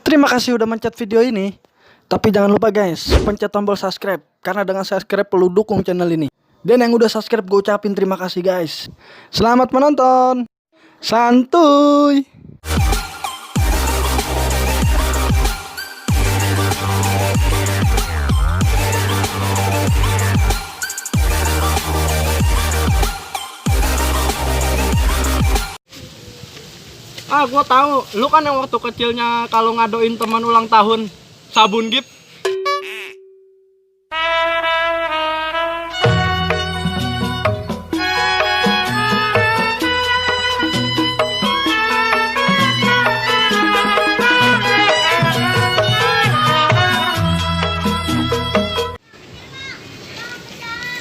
Terima kasih udah mencet video ini. Tapi jangan lupa guys, pencet tombol subscribe. Karena dengan subscribe perlu dukung channel ini. Dan yang udah subscribe gue ucapin terima kasih guys. Selamat menonton. Santuy. Gua tahu, lu kan yang waktu kecilnya kalau ngadoin teman ulang tahun sabun gip.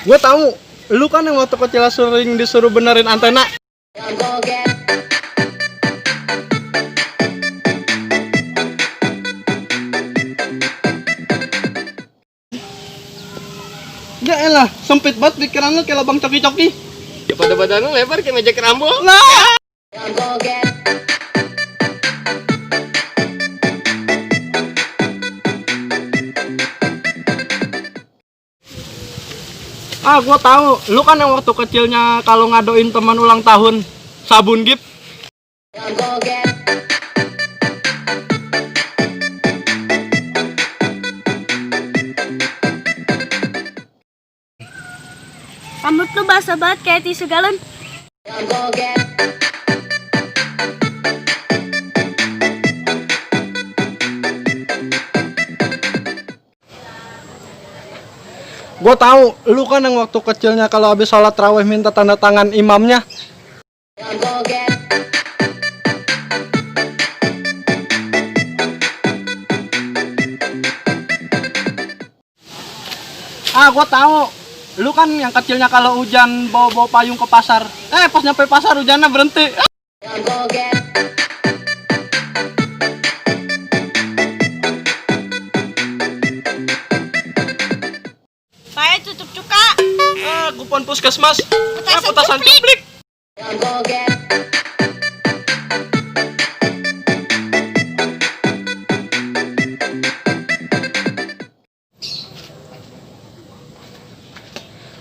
Gue tahu, lu kan yang waktu kecil sering disuruh benerin antena. Ya elah, sempit banget pikiran lu kayak lubang coki-coki. Ya pada badan lu lebar kayak meja kerambol. Nah. Gua tahu, lu kan yang waktu kecilnya kalau ngadoin teman ulang tahun sabun gip. Rambut lu basah banget kayak tisu galon. Gue tahu, lu kan yang waktu kecilnya kalau habis sholat raweh minta tanda tangan imamnya. Gue tahu, lu kan yang kecilnya kalau hujan bawa payung ke pasar. Pas nyampe pasar hujannya berhenti. Saya tutup cuka. Kupon puskesmas. Petasan Petasan cuplik. cuplik.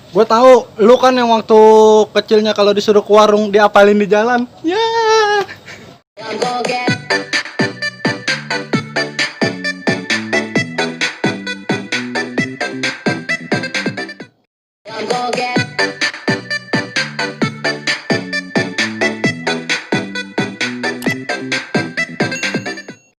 Gue tahu, lu kan yang waktu kecilnya kalau disuruh ke warung diapalin di jalan. Ya.